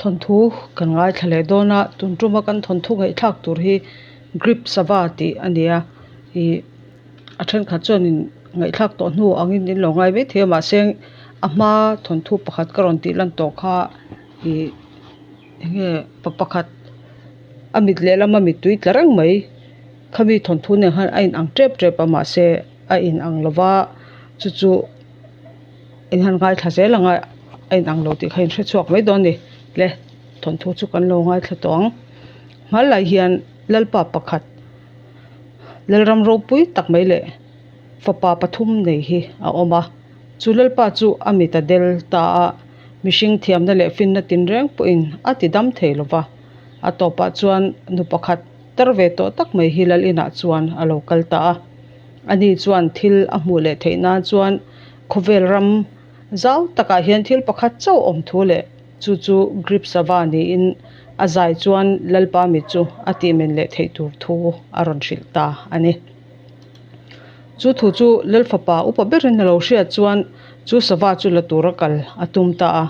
Thawnthu kan ngaithla leh dawn a, tun tuma kan thawnthu ngaihthlak tur hi Grip Sava tih a ni a, ih a thenkhat chuanin ngaihthlak tawh hnu angin in lo ngai maithei a mahse a hma thawnthu pakhat ka rawn tih lan tawh kha ih eng nge pa pakhat a mit lehlam a mittui tla reng mai khami thawnthu nen khan a inang tep tep a mahse a inang lova chu chu in han ngaithla zel ang a a inang lo tih kha in hrechhuak mai dawn a ni le thawnthu chu kan lo ngaithla tawh ang hmanlai hian lalpa pakhat lalram ropui tak mai leh fapa pathum nei hi a awm a chu lalpa chu a mit a del ta a mihring thiamna leh finna tinreng pawhin a ti dam thei lo va a tawpah chuan nu pakhat tar ve tawh tak mai hi lal inah chuan a lo kal ta a ani chuan thil a hmuh leh theih nan chuan khawvel ram zau takah hian thil pakhat chauh awm thu leh chu chu grip sava niin a zai chuan lalpa mit chu a tihmen leh theih tur thu a rawn hrilh ta a ni. Chu thu chu Lalfapa upa berin a lo hriat chuan chu sava chu la tura kal a tum ta a.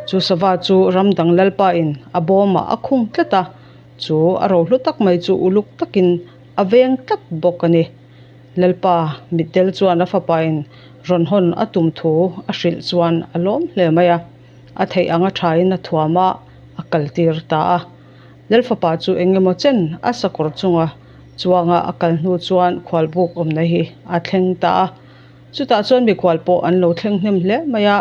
Chu sava chu ram dang Lalpain a bawmah a khung tlat a, chu a rohlu tak mai chu uluk takin a veng tlat bawk a ni. Lalpa mitdel chuan a fapain rawn hawn a tum thu a hrilh chuan a lawm hle mai a, a theih anga thain a thuam a, a kaltir ta a. Lalfapa chu eng emaw chen a sakawr chunga chuanga a kal hnu chuan khualbuk awmna hi a thleng ta a. Chutah chuan mikhual pawh an lo thleng hnem hle mai a,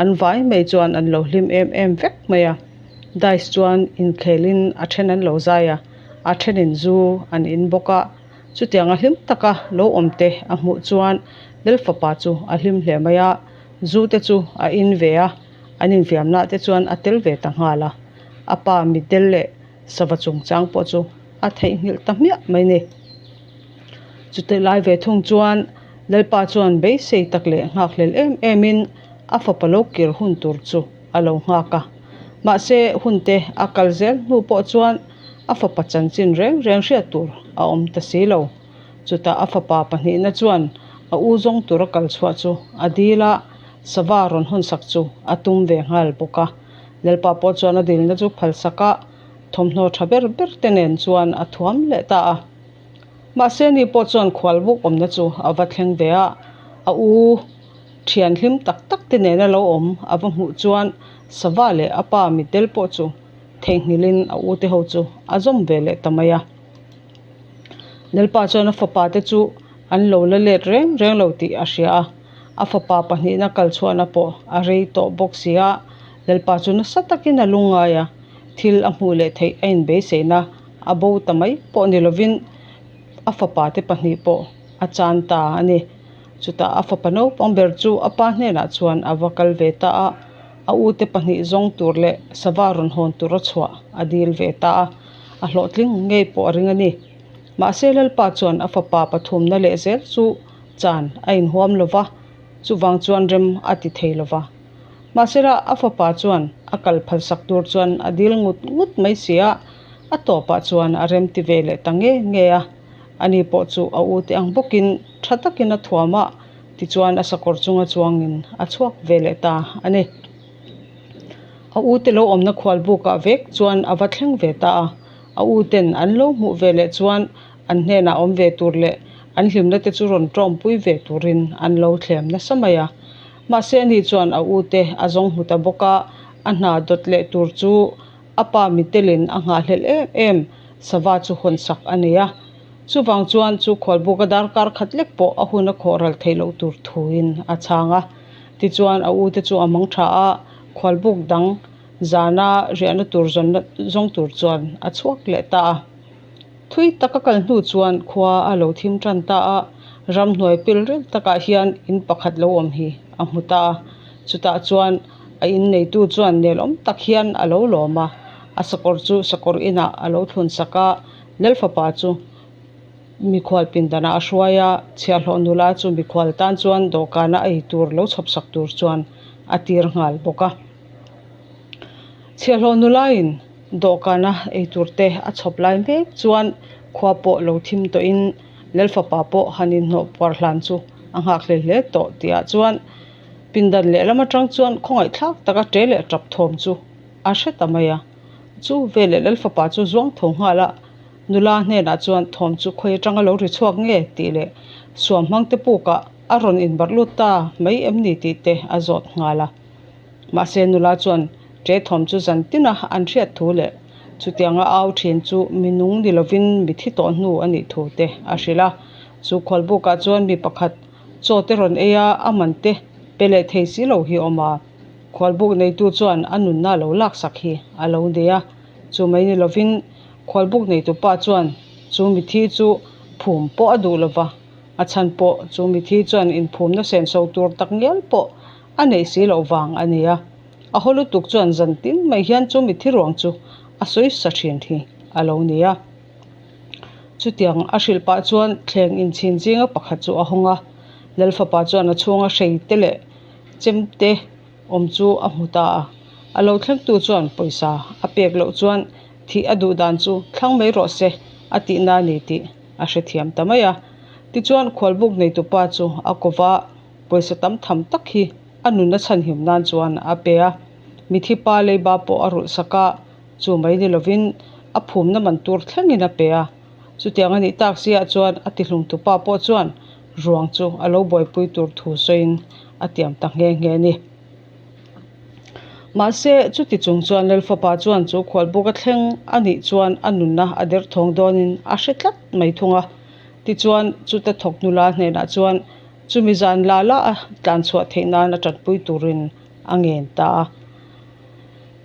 an vai mai chuan an lo hlim em em vek mai a. Dice chuan inkhelin a then an lo zai a, a thenin zu an in bawk a. Chutianga hlim taka lo awm te a hmuh chuan Lalfapa chu a hlim hle mai a, zu te chu a in ve a, an infiamna te chuan a tel ve ta nghal a. A pa mitdel leh sava chungchang pawh chu a theihnghilh ta hmiah mai ni. Chutih lai ve thung chuan Lalpa chuan beisei tak leh nghakhlel em emin a fapa lo kir hun tur chu a lo nghak a. Mahse hun te a kal zel hnu pawh chuan a fapa chanchin reng reng hriat tur a awm ta si lo. Chutah a fapa pahnihna chuan a u zawng tura kal chhuah chu a dil a, sava rawn hawnsak chu a tum ve nghal bawk a. Lalpa pawh chuan a dilna chu phalsak a, thawmhnaw tha ber ber te nen chuan a thuam leh ta a. Mahse ni pawh chuan khualbuk awmna chu a va thleng ve a, a u thian hlim tak tak te nena lo awm a va hmuh chuan sava leh a pa mitdel pawh chu theihnghilhin a u te ho chu a zawm ve leh ta mai a. Lalpa chuan a fapa te chu an lo la let reng reng lo tih a hria a, a fapa pahnihna kal chhuahna pawh a rei tawh bawk si a, Lalpa chu nasa takin a lungngai a, thil a hmuh leh theih a inbeiseina a bo ta mai pawh ni lovin a fapa te pahnih pawh a chan ta a ni. Chutah a fapa naupang ber chu a pa hnenah chuan a va kal ve ta a, a ute pahnih zawng tur leh sava rawn hawn tura chhuah a dil ve ta a, a hlawhtling ngei pawh a ring a ni. Mahse Lalpa chuan a fapa pathumna leh zel chu chan a inhuam lo va, chuvang chuan rem a ti thei lo va. Mahsela a fapa chuan a kal phalsak tur chuan a dil ngut ngut mai si a, a tawpah chuan a rem ti ve leh ta nge nge a. Ani pawh chu a ute ang bawkin tha takin a thuam a, tichuan a sakawr chunga chuangin a chhuak ve leh ta a ni. A ute lo awmna khualbukah vek chuan a va thleng ve ta a, a uten an lo hmuh ve leh chuan an hnenah awm ve tur leh an hlimna te chu rawn tawmpui ve turin an lo thlem nasa mai a. Mahse ani chuan a ute a zawng hmu ta bawk a, a hna dawt leh tur chu a pa mitelin a nghahhlelh em em sava chu hawnsak a nei a. Chuvang chuan chu khualbuka darkar khat lek pawh a hun a khawh ral theih loh tur thuin a chhang a. Tichuan a ute chu a mang tha a, khualbuk dang zana riahna tur zawnna zawng tur chuan a chhuak leh ta a. Thui tak a kal hnu chuan khua a lo thim tan ta a, ramhnuai pil reng takah hian in pakhat lo awm hi a hmu ta a. Chutah chuan a inneitu chuan nelawm tak hian a lo lawm a, a sakawr chu sakawr inah a lo thlun sak a, Lalfapa chu mikhual pindanah a hruai a, chhiahhlawh nula chu mikhual tan chuan dawhkana ei tur lo chhawp sak tur chuan a tir nghal bawk a. Chhiahhlawh nulain dawhkana ei tur te a chhawp lai mek chuan khua pawh lo thim tawhin Lalfapa pawh han inhnawh puar hlan chu a nghak hle hle tawh tihah chuan pindan lehlam atang chuan khawngaihthlak taka ṭe leh ṭap thawm chu. a hre ta mai a. Chu veleh Lal fapa chu zuang tho nghal a, nula hnenah chuan thawm chu khawi atanga lo ri chhuak nge tih leh suam hmangte pukah a rawn inbarh lut ta mai em ni tih te a zawt nghal a. Mahse nula chuan ṭe thawm chu zan tina an hriat thu leh chutianga au ṭhin chu mi nung ni lovin mi thi tawh hnu a nih thu te a hrilh a. Chu khualbukah chuan mi pakhat chaw te rawn ei a, a man te pe leh thei si lo hi a awm a. Khualbuk neitu chuan a nunna a lo laksak hi a lo nei a. Chu mai ni lovin khualbuk neitupa chuan chu mithi chu phum pawh a duh lova, a chhan pawh chu mithi chuan inphumna senso tur tak ngial pawh a neih si loh vang a ni a. A haw lutuk chuan zan tin mai hian chu mithi ruang chu a sawi sa thin hi a lo ni a. Chutiang a hrilh pah chuan thleng inchhin zinga pakhat chu a hawng a, Lal fapa chuan a chhunga hrei te leh chemte awm chu a hmu ta a. A lo thlengtu chuan pawisa a pek loh chuan thih a duh dan chu thlang mai rawh se a tihna a ni tih a hrethiam ta mai a. Tichuan khualbuk neitupa chu a kova pawisa tam tham tak hi a nunna chhanhim nan chuan a pe a. Mithi pa leiba pawh a rulh sak a. Chu mai ni lovin a phumna man tur thlengin a pe a. Chutiang a nih tak siah chuan a tihlumtupa pawh chuan ruang chu a lo buaipui tur thu sawiin a tiam ta nghe nghe a ni. Mahse, chuti chung chuan Lalfapa chuan chu khualbuk a thleng a nih chuan a nunna a derthawng dawnin a hre tlat mai thung a. Tichuan, chuta thawk nula hnenah chuan chumi zan la la a tlanchhuah theih nan a tanpui turin a ngen ta a.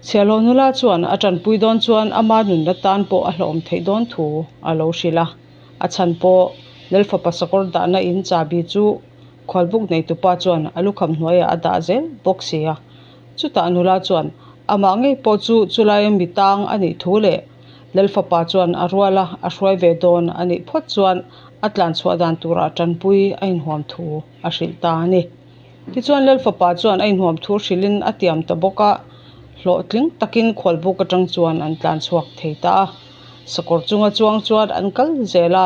Chhiahhlawh nula chuan a tanpui dawn chuan ama nunna tan pawh a hlawhawm theih dawn thu a lo hrilh a. A chhan pawh Lalfapa sakawr dahna in chahbi chu khualbuk neitupa chuan a lukham hnuaiah a dah zel bawk si a. Chutah nula chuan amah ngei pawh chu chulaia mi tang a nih thu leh Lalfapa chuan a ruala a hruai ve dawn a nih phawt chuan a tlanchhuah dan turah tanpui a inhuam thu a hrilh ta a ni. Tichuan Lalfapa chuan a inhuam thu hrilhin a tiam ta bawk a, hlawhtling takin khualbuk atang chuan an tlan chhuak thei ta a. Sakawr chunga chuang chuan an kal zel a,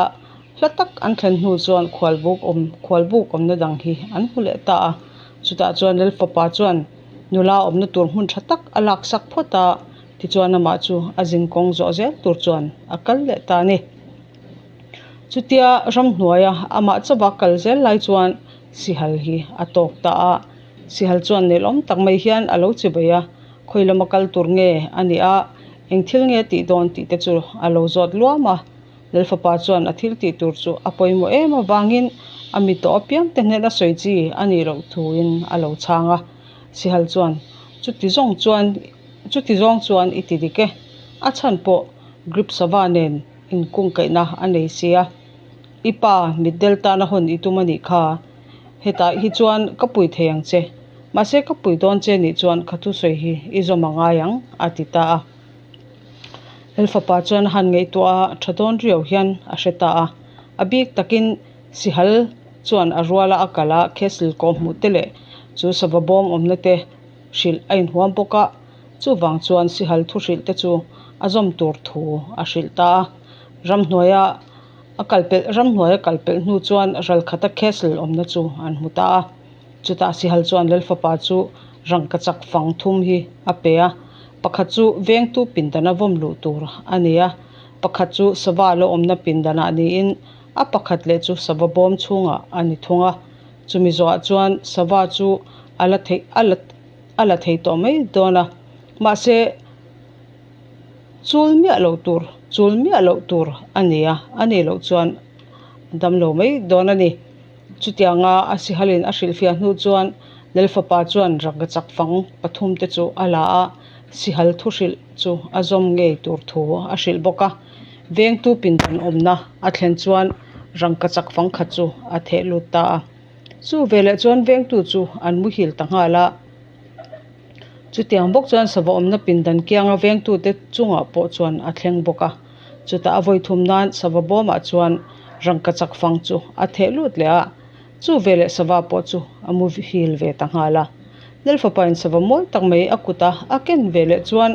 hla tak an thlen hnu chuan khualbuk awm khualbuk awmna dang hi an hmu leh ta a. Chutah chuan Lalfapa chuan nula awmna tur hmun tha tak a laksak phawt a, tichuan amah chu a zinkawng zawh zel tur chuan a kal leh ta a ni. Chutia ramhnuaia amah chauha kal zel lai chuan Sihal hi a tawk ta a, Sihal chuan nelawm tak mai hian a lo chi bai a, khawi lama kal tur nge a nih a, eng thil nge tih dawn tih te chu a lo zawt luam a. Lalfapa chuan a thil tih tur chu a pawimawh em avangin a mi tawh apiang te hnena sawi chi a nih loh thuin a lo chhang a. Sihal chuan, Chuti zawng chuan, chuti zawng chuan i ti dik e, a chhan pawh grip sava nen inkungkaihna a nei sia. I pa mitdel tana hawn i tum a nih kha. Hetah hi chuan ka pui thei ang che. Mahse ka pui dawn che nih chuan ka thusawi hi i zawm a ngai ang, a ti ta a. Lalfapa chuan a han ngaihtuah a, tha dawn riau hian a hre ta a. A bik takin Sihal chuan a ruala a kal a, Castle kawhhmuh te leh chu sava bawm awmna te hrilh a inhuam bawk a. Chuvang chuan Sihal thuhrilh te chu a zawm tur thu a hrilh ta a. Ramhnuaia a kal pelh ramhnuai a kal pelh hnu chuan ralkhata castle awmna chu an hmu ta a. Chutah Sihal chuan Lalfapa chu rangkachak fang thum hi a pe a, pakhat chu vengtu pindana vawm luh tur a ni a, pakhat chu sava lo awmna pindanah niin a pakhat leh chu sava bawm chhungah a ni thung a. Chumi zawhah chuan sava chu a la theih a la a la thei tawh mai dawn a, mahse, Chul miah loh tur, chul miah loh tur a ni a, a nih loh chuan a dam lo mai dawn a ni. Chutianga a sihalin a hrilhfiah hnu chuan Lalfapa chuan rangkachak fang pathum te chu a la a, sihal thuhrilh chu a zawm ngei tur thu a hrilh bawk a. Vengtu pindan awmna a thlen chuan rangkachak fang khat chu a theh lut ta a. Chu veleh chuan vengtu chu an muhil ta nghal a. Chutiang bawk chuan sava awmna pindan kianga vengtute chungah pawh chuan a thleng bawk a. Chutah a vawi thum nan sava bawmah chuan rangkachak fang chu a theh lut leh a, chu veleh sava pawh chu a mu hil ve ta nghal a. Lalfapain sava mawi tak mai a kuta a ken veleh chuan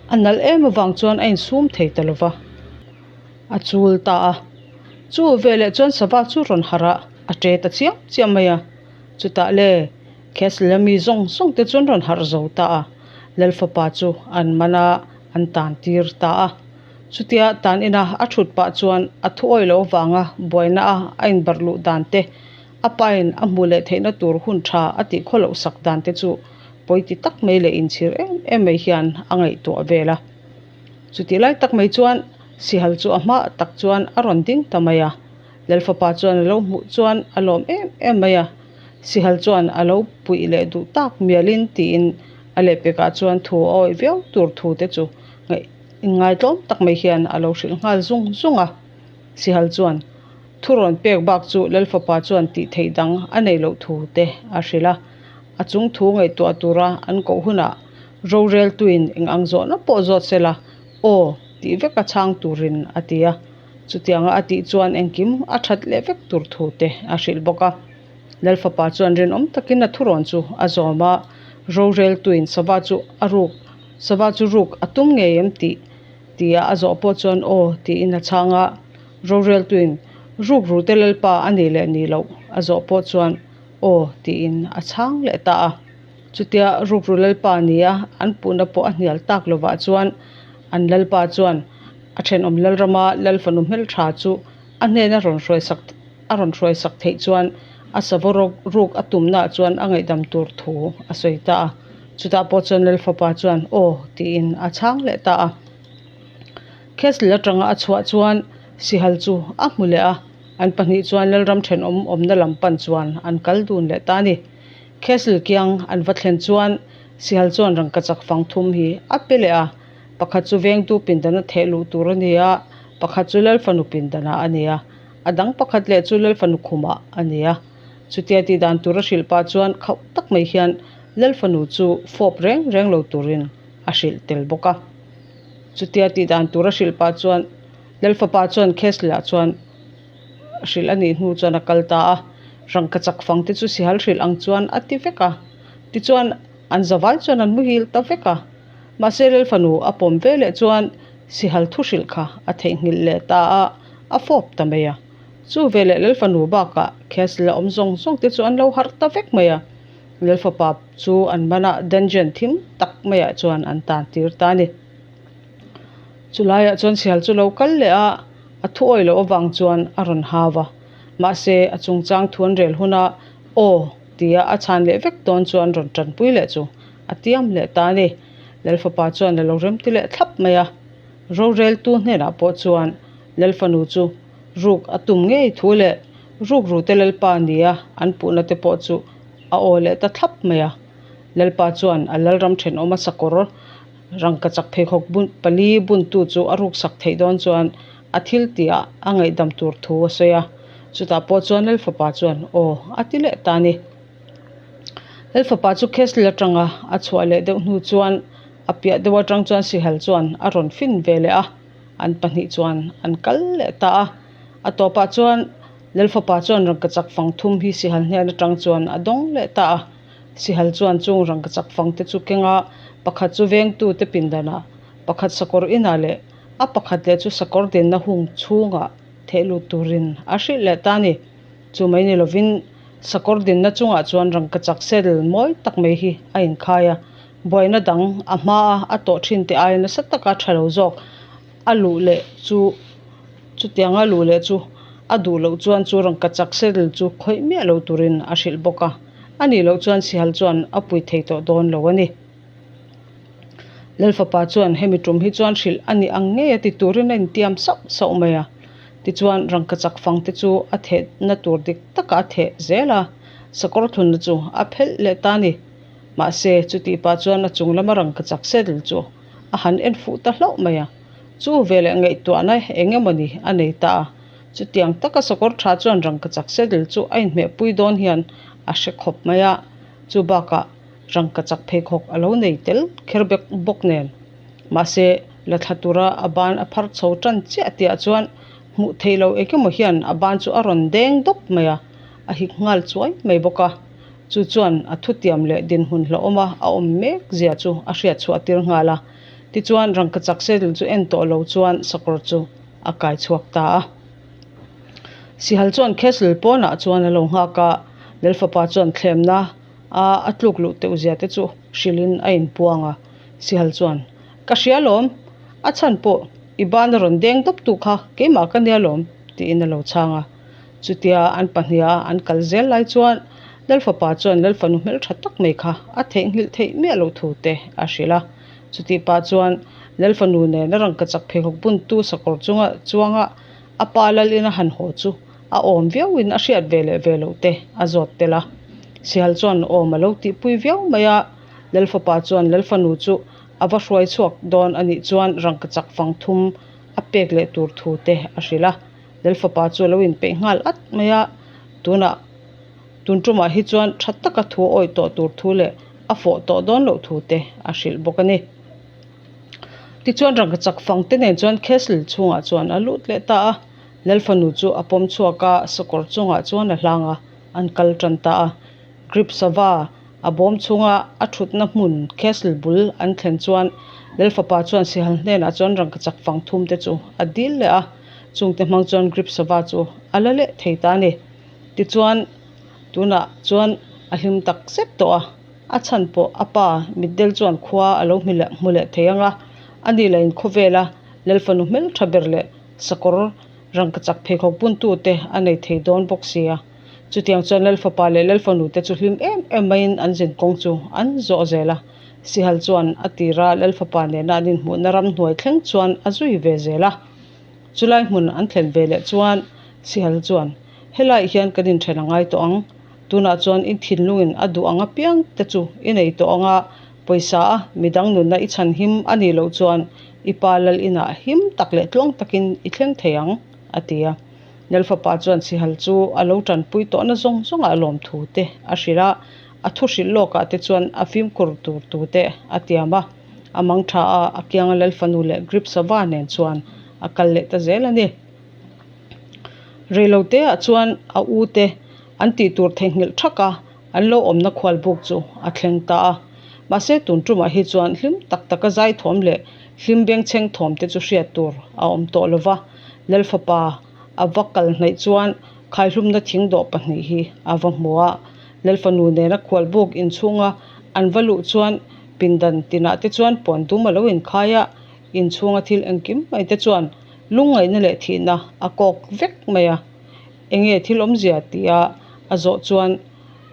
a nalh em avang chuan a insum thei ta lo va, a chul ta a. Chu veleh chuan sava chu rawn harh a, a ṭe ta chiam chiam mai a. Chutah le. Castle a mi zawng zawng te chuan rawn harh zo ta a. Lalfapa chu an man a, an tan tir ta a. Chutia tan ina a thut pah chuan a thu awih loh avanga buaina a a inbarh luh dan te, a pain a hmuh leh theihna tur hun tha a tih khaw loh sak dan te chu pawi ti tak mai leh inchhir em em mai hian a ngaihtuah vel a. Chutih lai tak mai chuan Sihal chu a hmaah tak chuan a rawn ding ta mai a. Lalfapa chuan a lo hmuh chuan a lawm em em mai a. Sihal chuan a lo puih leh duh tak mialin tiin a lehpekah chuan thu a awih viau tur thu te chu ngaih inngaitlawm tak mai hian a lo hrilh nghal zung zung a. Sihal chuan thu rawn pek bak chu Lalfapa chuan tih theih dang a nei loh thu te a hrilh a. A chung thu ngaihtuah tura an koh hunah roreltuin eng ang zawhna pawh zawt sela aw tih veka chhang turin a ti a. Chutianga a tih chuan engkim a that leh vek tur thu te a hrilh bawk a. Lalfapa chuan rinawm takin a thurawn chu a zawm a, roreltuin sava chu a ruk sava chu ruk a tum ngei em tih tia a zawh pawh chuan aw tiin a chhang a. Roreltuin ruk rute Lalpa a nih leh nih loh a zawh pawh chuan aw tiin a chhang leh ta a. Chutia rukru Lalpa nia an puhna pawh a hnial tak lovah chuan an Lalpa chuan a thenawm Lalrama Lalfanu hmeltha chu a hnena rawn hruaisak a rawn hruaisak theih chuan a savaw rawk ruk a tumnaah chuan a ngaihdam tur thu a sawi ta a. Chutah pawh chuan Lalfapa chuan aw tiin a chhang leh ta a. Castle atanga a chhuah chuan Sihal chu a hmu leh a, an pahnih chuan Lalram thenawm awmna lam pan chuan an kal dun leh ta a ni. Castle kiang an va thlen chuan Sihal chuan rangkachak fang thum hi a pe leh a, pakhat chu vengtu pindana theh luh tur a ni a, pakhat chu Lalfanu pindana a ni a, a dang pakhat leh chu Lalfanu khumah a ni a. Chutia tih dan tur a hrilh pah chuan khauh tak mai hian Lalfanu chu fawp reng reng lo turin a hrilh tel bawk a. Chutia tih dan tur a hrilh pah chuan Lalfapa chuan Castle-ah chuan hrilh a nih hnu chuan a kal ta a, rangkachak fang te chu sihal hrilh ang chuan a ti vek a. Tichuan an zavai chuan an muhil ta vek a. Mahse Lalfanu a pawm ve leh chuan sihal thu hrilh kha a theihnghilh leh ta a, a fawp ta mai a. Chu veleh Lalfanu bakah Castle a awm zawng zawng te chu an lo harh ta vek mai a. Lalfapa chu an man a, dungeon thim tak maiah chuan an tan tir ta a ni. Chulaiah chuan sial chu lo kal leh a, a thu awih loh avang chuan a rawn hau a. Mahse, a chungchang thu an rel huna aw tia a chhan leh vek dawn chuan rawn tanpui leh chu a tiam leh ta a ni. Lalfapa chuan a lo remti leh thlap mai a. Roreltu hnenah pawh chuan Lalfanu chu ruk a tum ngei thu leh rukrute Lalpa nia an puhna te pawh chu a aw leh ta thlap mai a. Lalpa chuan a Lalram thenawma sakawr Rangkachak pheikhawk bun pali buntu chu a ruksak theih dawn chuan a thil tihah a ngaihdam tur thu a sawi a. Chutah pawh chuan Lalfapa chuan aw a ti leh ta a ni. Lalfapa chu Castle atanga a chhuah leh deuh hnu chuan a piah deuh atang chuan Sihal chuan a rawn fin ve leh a, an pahnih chuan an kal leh ta a. A tawpah chuan Lalfapa chuan rangkachak fang thum hi Sihal hnen atang chuan a dawng leh ta a. Sihal chuan chung rangkachak fang te chu keng a, pakhat chu vengtu te pindanah, pakhat sakawr inah leh a pakhat leh chu sakawr dinna hung chhungah theh lut turin a hrilh leh ta a ni. Chu mai ni lovin sakawr dinna chungah chuan rangkachak saddle mawi tak mai hi a inkhai a, buaina dang a hmaa a tawh thin te aia nasa taka tha lo zawk a luh leh chu chutianga luh leh chu a duh loh chuan chu rangkachak saddle chu khawih miah lo turin a hrilh bawk a. A nih loh chuan Sihal chuan a pui thei tawh dawn lo a ni. Lalfapa chuan hemi tum hi chuan hrilh a nih ang ngei a ti turin a intiam sauh sauh mai a. Tichuan rangkachak fang te chu a thehna tur dik takah a theh zel a, sakawr thlunna chu a phelh leh ta a ni. Mahse, chutih pah chuan a chung lama rangkachak saddle chu a han en fuh ta hlauh mai a. Chu veleh ngaihtuahna eng emawni a nei ta a. Chutiang taka sakawr tha chuan rangkachak saddle chu a inhmehpui dawn hian a hre khawp mai a, chu bakah rangkachak pheikhawk a lo nei tel kher bek bawk nen. Mahse, la thla tura a ban a phar chho tan chiah tihah chuan hmuh theih loh eng emaw hian a ban chu a rawn deng dawp mai a, a hik nghal chuai mai bawk a. Chu chuan a thutiam leh dinhmun hlauhawma a awm mek zia chu a hriat chhuah tir nghal a. Tichuan, rangkachak saddle chu en tawh lo chuan sakawr chu a kai chhuak ta a. Sihal chuan Castle pawnah chuan a lo nghak a, Lalfapa chuan thlemna a a tluk luh teuh zia te chu hrilhin a inpuang a. Sihal chuan, Ka hria alawm, a chhan pawh i bana rawn deng dawp tu kha keimah ka nia lawm, tiin a lo chhang a. Chutia an pahniha an kal zel lai chuan Lalfapa chuan Lalfanu hmeltha tak mai kha a theihnghilh theih miah loh thu te a hrilh a. Chutih pah chuan Lalfanu nena rangkachak pheikhawk buntu sakawr chunga chuanga a pa lal ina han haw chu a awm viauin a hriat ve leh ve loh te a zawt tel a. Sihal chuan awm a lo tihpui viau mai a, Lalfapa chuan Lalfanu chu a va hruai chhuak dawn a nih chuan rangkachak fang thum a pek leh tur thu te a hrilh a. Lalfapa chu a lo inpeih nghal at mai a, tunah tun tumah hi chuan tha taka thu a awih tawh tur thu leh a fawh tawh dawn loh thu te a hrilh bawk a ni. Tichuan rangkachak fang te nen chuan castle chhungah chuan a lut leh ta a, Lalfanu chu a pawm chhuak a, sakawr chungah chuan a hlang a, an kal tan ta a. Grip sava a bawm chhunga a thutna hmun castle bul an thlen chuan Lalfapa chuan sihal hnenah chuan rangkachak fang thum te chu a dil leh a, chungte hmang chuan grip sava chu a la leh thei ta a ni. Tichuan tunah chuan a hlim tak zet tawh a, a chhan pawh a pa mitdel chuan khua a lo hmu leh thei ang a, ani lah in khawvela Lalfanu hmeltha ber leh sakawr rangkachak pheikhawk buntute a nei thei dawn bawk si a. Chutiang chuan Lalfapa leh Lalfanu te chu hlim em em maiin an zin kawng chu an zawh zel a. Sihal chuan a tira Lalfapa nena an inhmuhna ramhnuai thleng chuan a zui ve zel a. Chulai hmun an thlen ve leh chuan Sihal chuan, Helaiah hian kan inthen a ngai tawh ang. Tunah chuan i thinlungin a duh ang apiang te chu i nei tawh ang a, pawisa a midang nunna i chhan him a nih loh chuan i pa lal inah him tak leh tluang takin i thleng thei ang, a ti a. Lalfapa chuan Sihal chu a lo tanpui tawhna zawng zawngah lawmthu te a hrilh a, a thu hrilh lawkah te chuan a fimkhur tur tu te a tiam a. A mang tha a, a kianga Lalfanu leh Grip Sava nen chuan a kal leh ta zel a ni. Reiloteah chuan a u te an tih tur theihnghilh thak a, an lo awmna khualbuk chu a thleng ta a. Mahse tun tumah hi chuan hlim tak taka zai thawm leh hlim bengchheng thawm te chu hriat tur a awm tawh lo va. Lalfapa a va kal hnaih chuan khaihlumna thing dawh pahnih hi a va hmu a. Lalfanu nena khualbuk inchhunga an va luh chuan pindan tinah te chuan puan dum a lo inkhai a, inchhunga thil engkim mai te chuan lungngaihna leh thihna a kawk vek mai a. Enge thil awmzia tia a zawh chuan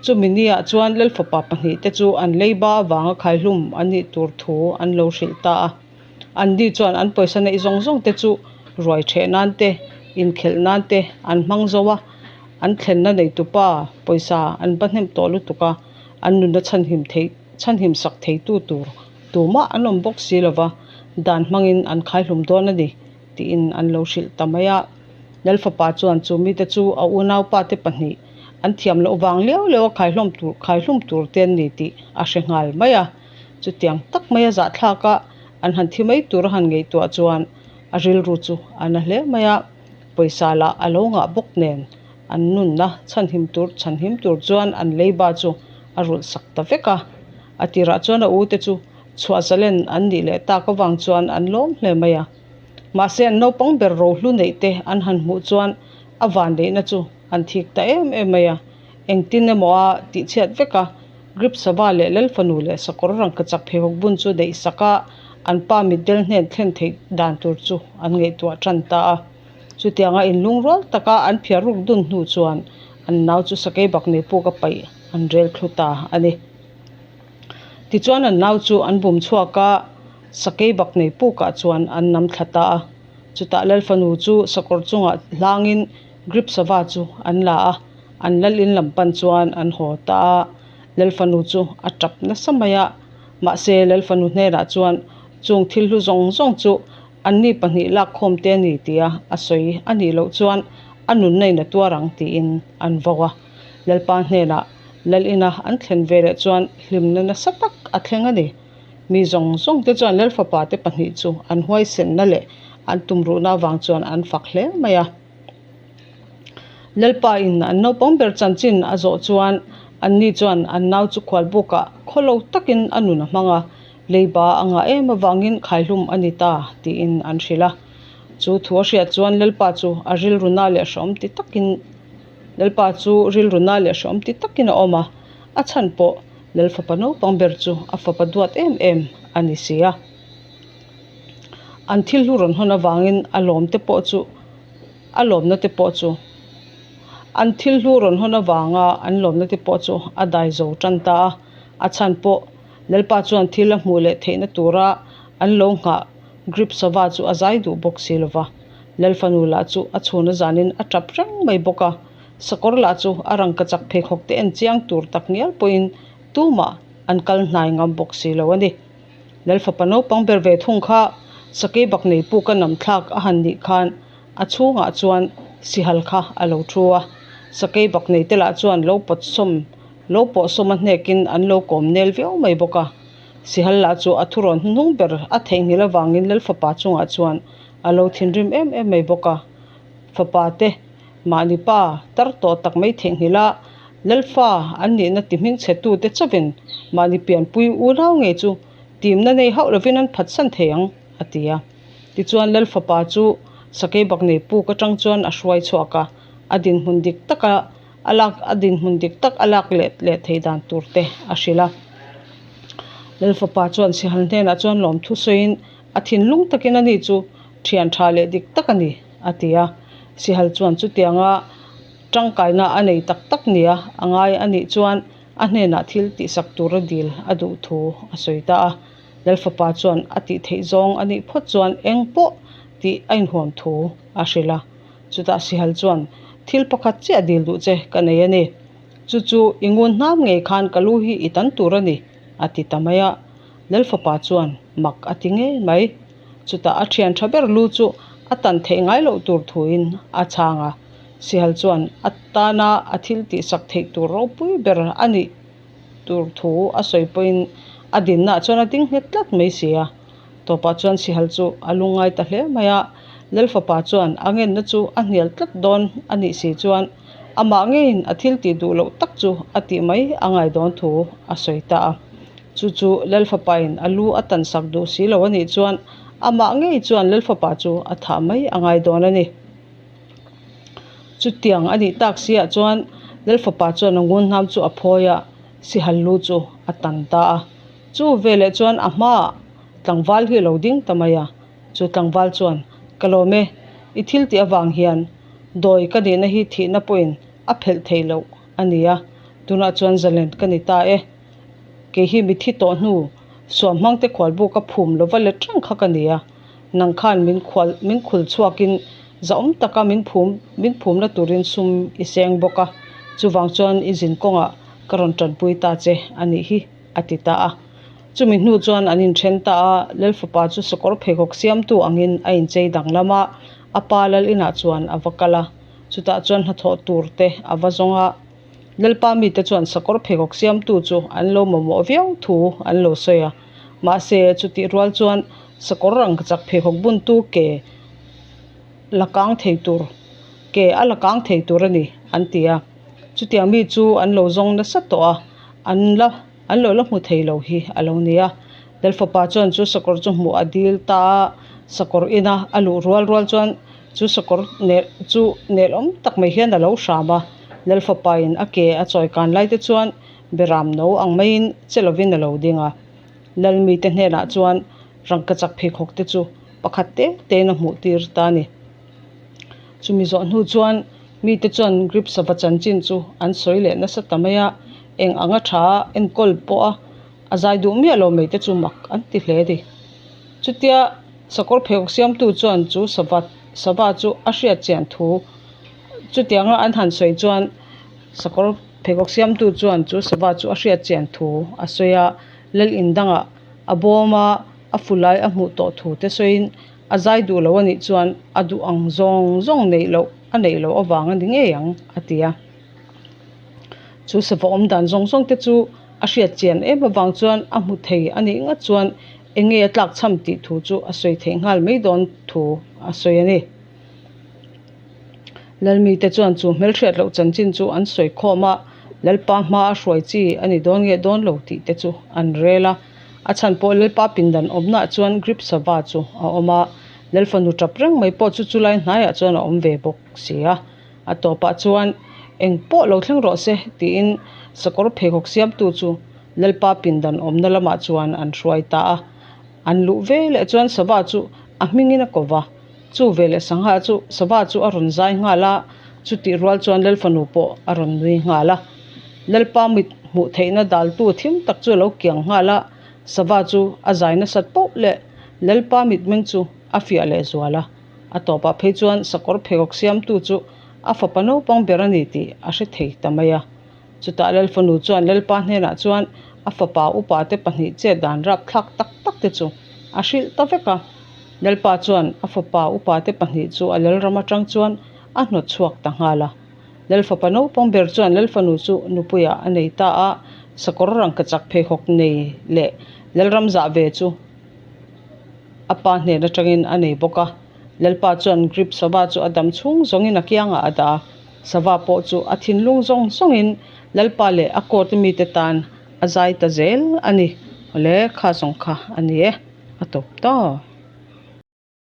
chumi niah chuan Lalfapa pahnih te chu an leiba avanga khaihlum an nih tur thu an lo hrilh ta a. Anni chuan an pawisa neih zawng zawng te chu ruai theh nan te, inkhelh nan te an hmang zo a, an thlenna neitupa pawisa an ba hnem tawh lutuk a, an nunna chhanhim theih chhanhim sak theitu tur tumah an awm bawk si lova, dan hmangin an khaihlum dawn a ni tiin an lo hrilh ta mai a. Lalfapa chuan chu mite chu a unaupa te pahnih an thiam loh vang liau liau a khaihlawm tur khaihlum tur te an ni tih a hre nghal mai a. Chutiang tak maia zahthlak a an han thi mai tur a han ngaihtuah chuan a rilru chu a na hle mai a, pawisa lah a lo ngah bawk nen an nunna chhanhim tur chhanhim tur chuan an leiba chu a rulh sak ta vek a. A tirah chuan a u te chu chhuah zalen an nih leh tak avang chuan an lawm hle mai a. Mahse an naupang ber rohlu neih te an han hmuh chuan a vanneihna chu an thik ta em em mai a. Engtin emaw a tihchhiat vek a, Grip Sava leh Lalfanu leh Sakawr rangkachak pheikhawk bun chu daih sak a, an pa mitdel hnen thlen theih dan tur chu an ngaihtuah tan ta a. Chutianga inlungrual taka an phiar ruk dun hnu chuan an nau chu sakei bak nei puk a paih an rel thlu ta a ni. Tichuan an nau chu an bum chhuak a, sakei bak nei pukah chuan an nam thla ta a. Chutah Lalfanu chu sakawr chungah hlangin Grip sava chu an la a, an lal in lam pan chuan an haw ta a. Lalfanu chu a tap nasa mai a, mahse Lalfanu hnenah chuan chung thil hlu zawng zawng chu anni pahnih lakkhawm te a ni tia a sawi a nih loh chuan a nunna in a tuar ang tiin an vo a. Lalpa hnenah lal ina an thlen ve leh chuan hlimna nasa tak a thleng a ni. Mi zawng zawng te chuan Lalfapa te pahnih chu an huaisenna leh an tumruhna avang chuan an fak hle mai a. Lalpa in an naupang ber chanchin a zawh chuan anni chuan an nau chu khualbukah khawlo takin a nun a hmang a, leiba a ngah em avangin khaihlum a ni ta tiin an hrilh a. Chu thu a hriat chuan Lalpa chu a rilru na leh hrehawm ti takin Lalpa chu rilru na leh hrehawm ti takin a awm a, a chhan pawh Lalfapa naupang ber chu a fapa duat em em a ni si a. An thil hlu rawn hawn avangin a lawm te pawh chu a lawmna te pawh chu an thil hlu rawn hawn avanga an lawmna te pawh chu a dai zo tan ta a. A chhan pawh Lalpa chuan thil a hmuh leh theihna tura an lo nghah grip sava chu a zai duh bawk si lo va. Lalfanu lah chu a chhun a zanin a tap reng mai bawk a. Sakawr lah chu a rangkachak pheikhawk te en chiang tur tak ngial pawhin tumah an kal hnai ngam bawk si lo a ni. Lalfapa naupang ber ve thung kha sakei bak nei puk a nam thlak a han nih khan a chhungah chuan sihal kha a lo thu a. Sakei bak nei te lah chuan lo pawt sawm lo pawh sawm a hnekin an lo kawm nel viau mai bawk a. Sihal lah chu a thurawn hnuhnung ber a theihnghilh avangin Lalfapa chungah chuan a lo thinrim em em mai bawk a. Fapa te Mahni pa tar tawh tak mai theihnghilh a, Lalfa an nihna ti hmingchhe tute chauhin mahni pianpui unau ngei chu timna nei hauh lovin an phatsan thei ang, a ti a. Tichuan Lalfapa chu Sakeibak nei puk atang chuan a hruai chhuak a, a dinhmun dik taka a lak a dinhmun dik tak a lak leh leh theih dan tur te a hrilh a. Lalfapa chuan Sihal hnenah chuan lawmthu sawiin a thinlung takin ani chu thian tha leh dik tak a ni. a ti a. Sihal chuan chutianga tangkaina a nei tak tak nia a ngai a nih chuan a hnenah thil tihsak tura dil a duh thu a sawi ta a. Lalfapa chuan a tih theih zawng a nih phawt chuan eng pawh tih a inhuam thu a hrilh a. Chutah Sihal chuan, Thil pakhat chiah dil duh che ka nei a ni. Chu chu i ngun hnam ngei khan ka lu hi i tan tur a ni, a ti ta mai a. Lalfapa chuan mak a ti ngei mai. Chutah a thian tha ber lu chu a tan theih ngai loh tur thuin a chhang a. Sihal chuan a tana a thil tihsak theih tur ropui ber a nih tur thu a sawi pawhin a dinnaah chuan a ding nghet tlat mai si a. Tawpah chuan Sihal chu a lungngai ta hle mai a. Lalfapa chuan a ngenna chu a hnial tlat dawn a nih si chuan amah ngeiin a thil tih duh loh tak chu a tih mai a ngai dawn thu a sawi ta a. Chu chu Lalfapain a lu a tansak duh si lo a nih chuan amah ngei chuan Lalfapa chu a thah mai a ngai dawn a ni. Chutiang a nih tak siah chuan Lalfapa chuan a ngunhnam chu a phawi a, sihal lu chu a tan ta a. Chu veleh chuan a hmaah tlangval hi a lo ding ta mai a. Chu tlangval chuan, Ka lawm e, i thil tih avang hian dawi ka nihna hi thihna pawhin a phelh theih loh a ni a, tunah chuan zalen ka ni ta e. Kei hi mithi tawh hnu suam hmangte khualbu ka phum lova let reng kha ka ni a, nang khan min khual min khul chhuakin zahawm taka min phum min phumna turin sum i seng bawk a, chuvang chuan i zin kawngah ka rawn tanpui ta che a nih hi, a ti ta a. Chumi hnu chuan an inthen ta a, Lalfapa chu sakawr pheikhawk siamtu angin a inchei danglam a, a pa lal inah chuan a va kal a, chutah chuan hnathawh tur te a va zawng a. Lalpa mite chuan sakawr pheikhawk siamtu chu an lo mamawh viau thu an lo sawi a. Mahse, chutih rual chuan sakawr rangkachak pheikhawk buntu ke la kang thei tur ke a la kang thei tur a ni, an ti a. Chutiang mi chu an lo zawng nasa tawh a, an la an lo la hmu thei lo hi a lo ni a. Lalfapa chuan chu sakawr chu hmuh a dil ta a, sakawr ina a luh rual rual chuan chu sakawr nel chu nelawm tak mai hian a lo hram a. Lalfapain a ke a chawi kan lai te chuan beram no ang maiin che lovin a lo ding a. Lalmite hnenah chuan rangkachak pheikhawk te chu pakhat te tein a hmuh tir ta a ni. Chumi zawh hnu chuan mite chuan grip sava chanchin chu an sawi leh nasa ta mai a, eng anga tha enkawl pawh a a zai duh miah lo mai te chu mak an ti hle a ni. Chutia sakawr pheikhawk siamtu chuan chu sava sava chu a hriat chian thu chutianga an han sawi chuan sakawr pheikhawk siamtu chuan chu sava chu a hriat chian thu a sawi a, lal in dangah a bawm a a fu lai a hmuh tawh thu te sawiin a zai duh lo a nih chuan a duh ang zawng zawng neih loh a neih loh avang a ni ngei ang a ti a. Chu sava awm dan zawng zawng te chu a hriat chian em avang chuan a hmu thei a nih ngat chuan eng nge a tlak chham tih thu chu a sawi theih nghal mai dawn thu a sawi a ni. Lalmite chuan chu hmelhriat loh chanchin chu an sawi khawm a, Lalpa hma a hruai chi a ni dawn nge dawn lo tih te chu an rel a. A chhan pawh Lalpa pindan awmnaah chuan grip sava chu a awm a, Lalfanu tap reng mai pawh chu chulai hnaiah chuan a awm ve bawk si a. A tawpah chuan eng pawh lo thleng rawh se tiin sakawr pheikhawk siamtu chu Lalpa pindan awmna lamah chuan an hruai ta a. An luh veleh chuan sava chu a hmingin a ko va, chu veleh sangha chu sava chu a rawn zai nghal a, chutih rual chuan Lalfanu pawh a rawn nui nghal a. Lalpa mit hmuh theihna daltu thim tak chu a lo kiang nghal a, sava chu a zai nasat poh leh Lalpa mitmeng chu a fiah leh zual a. A tawpah phei chuan sakawr pheikhawk siamtu chu a fapa naupang ber a ni tih a hre thei ta mai a. Chutah Lalfanu chuan Lalpa hnenah chuan a fapa upate pahnih chet dan rapthlak tak tak te chu a hrilh ta vek a. Lalpa chuan a fapa upate pahnih chu a Lalram atang chuan a hnawt chhuak ta nghal a. Lalfapa naupang ber chuan Lalfanu chu nupuiah a nei ta a, sakawr rangkachak pheikhawk nei leh Lalram zah ve chu a pa hnen atangin a nei bawk a. Lalpa chuan Grip sava chu a dam chhung zawngin a kiangah a dah a. Sava pawh chu a thinlung zawng zawngin Lalpa leh a court mite tan a zai ta zel a ni. Awle, kha zawng kha a ni e, a tawp ta.